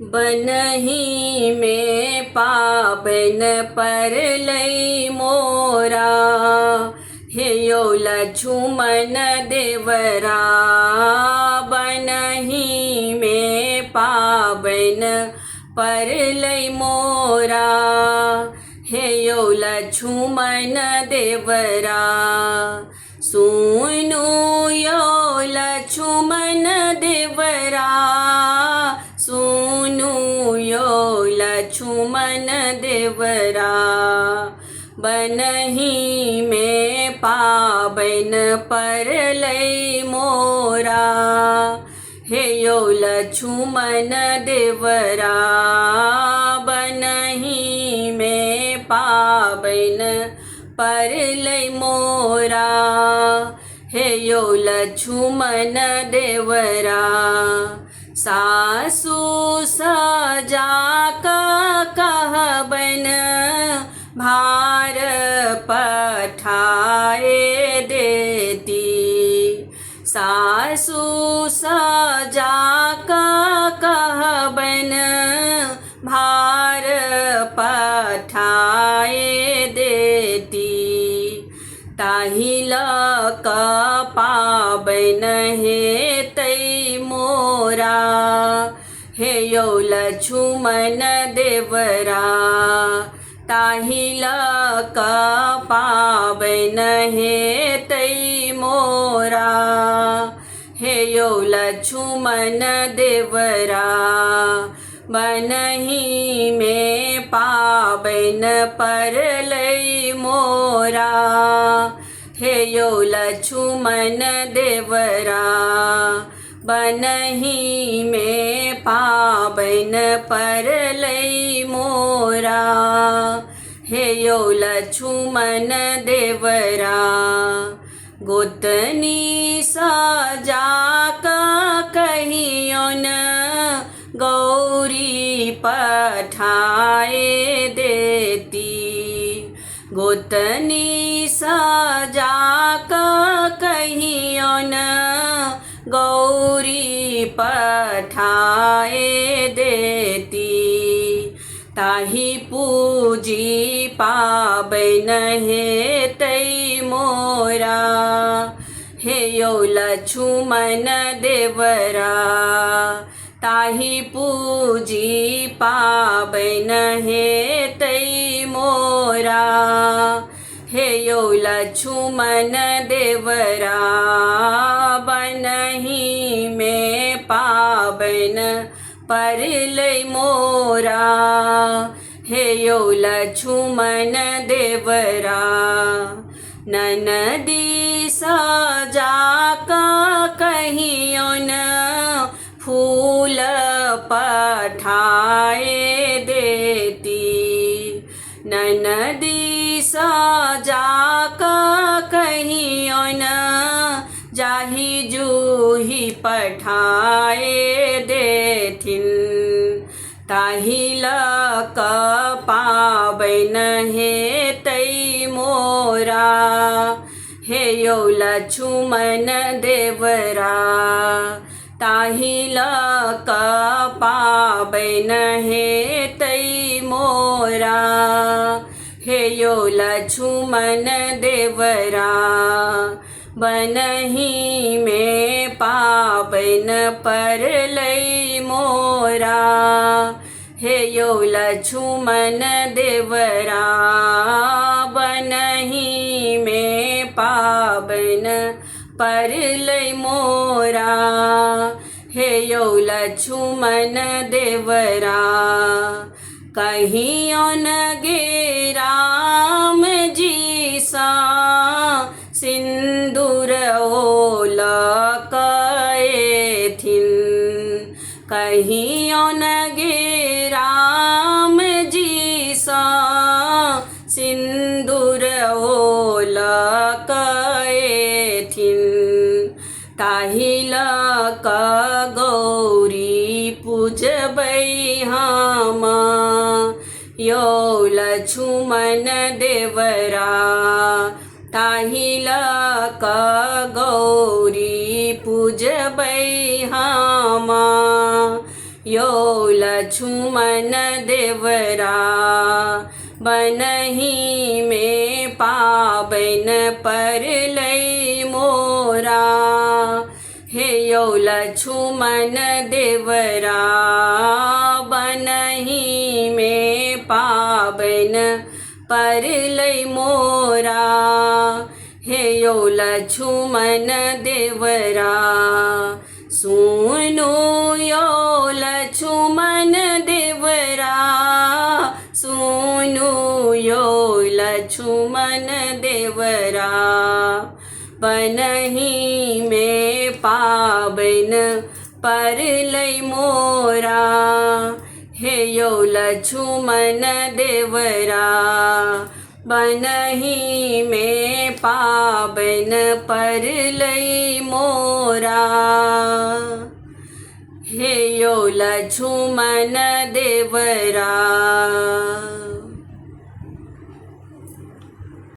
बनही मे पाबन परलै मोरा, हे यौ लक्ष्मण देवरा। बनही मे पाबन परलै मोरा, हे यौ लक्ष्मण देवरा। सुनू यौ लक्ष्मण देवरा, सुनू यौ लक्ष्मण देवरा। बनही मे पाबन परलै मोरा, हे यौ लक्ष्मण देवरा। बनही मे पाबन परलै मोरा, हे यौ लक्ष्मण देवरा। सासु सजा कऽ कहबन भार पठाए देती, सासु सजा कऽ कहबन भार पठाए देती। ताहि लऽ कऽ पाबनि हेतै मोरा, हे यौ लक्ष्मण देवरा। ताहि लऽ कऽ पाबनि हेतै मोरा, हे यौ लक्ष्मण देवरा। बनही मे पाबनि परलै मोरा, हे यौ लक्ष्मण देवरा। बनही मे पाबनि परलै मोरा, हे यौ लक्ष्मण देवरा। गोतनी सजा कऽ कहियौन गौरी पठाए देती, गोतनी सजा कऽ कहियौन गौरी पठाए देती। ताहि पूजी पाबनि हेतै मोरा, हे यौ लक्ष्मण देवरा। ताहि पूजी पाबनि हेतै मोरा, हे यौ लक्ष्मण देवरा। बनही मे पाबनि परलै मोरा, हे यौ लक्ष्मण देवरा। ननदी सजा कऽ कहियौन फूल पठाए देती, ननदी सजा कऽ कहियौन जाहि जूही पठाए देथिन। ताहि लऽ कऽ पाबनि हेतै मोरा, हे यौ लक्ष्मण देवरा। ताहि लऽ कऽ पाबनि हेतै मोरा, हे यौ लक्ष्मण देवरा। बनही मे पाबनि परलै मोरा, हे यौ लक्ष्मण देवरा। बनही मे पाबनि परलै मोरा, हे यौ लक्ष्मण देवरा। कहियौन गे राम जी सँ सिन्दूर ओ लऽ कऽ एथिन, कहियौन गे राम जी सँ सिन्दूर ओ लऽ कऽ एथिन। ताहि लऽ कऽ गौरी पूजबै हम यौ लक्ष्मण देवरा। ताहि लऽ कऽ गौरी पूजबै हम यौ लक्ष्मण देवरा, बनहीमे पाबनि परलै मोरा। हे यौ लक्ष्मण देवरा, बनहीमे पाबनि परलै मोरा। हे यौ लक्ष्मण देवरा, सुनू यौ लक्ष्मण देवरा, सुनू यौ लक्ष्मण देवरा, बनहीमे पाबनि परलै मोरा। हे यौ लक्ष्मण देवरा, बनहीमे पाबनि परलै मोरा। हे यौ लक्ष्मण देवरा।